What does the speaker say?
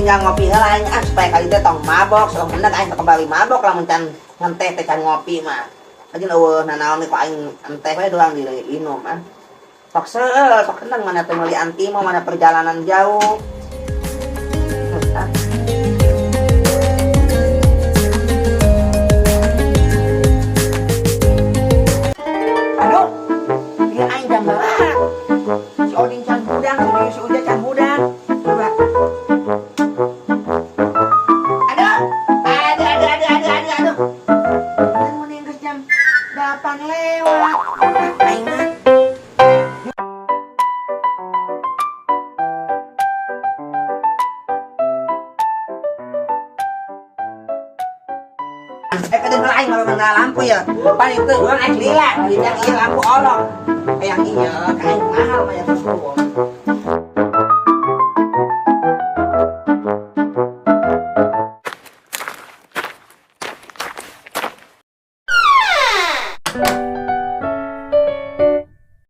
Tinggal ngopi heula aing ah, supaya kali teh tong mabok, tong hendak aing kembali mabok lamun can ngenteh teh, can ngopi mah. Aja euweuh nanaon kok aing enteh we doang diinum ah. Sok seueur, sok kendang mana teh meuli antimo, mana perjalanan jauh. Ah. Aduh, dia aing jam berapa? Si Oding can hudang, si Uja can hudang. Coba. Aduh, aduh, aduh, aduh, aduh, aduh, aduh. Kan mun geus jam 8 lewat. Ah, aing mah. Eh, kadang aing malah mana lampu ya. Pan itu urang aing lila, lila ieu lampu olok. Yang iya, kain mahal mah ya susu.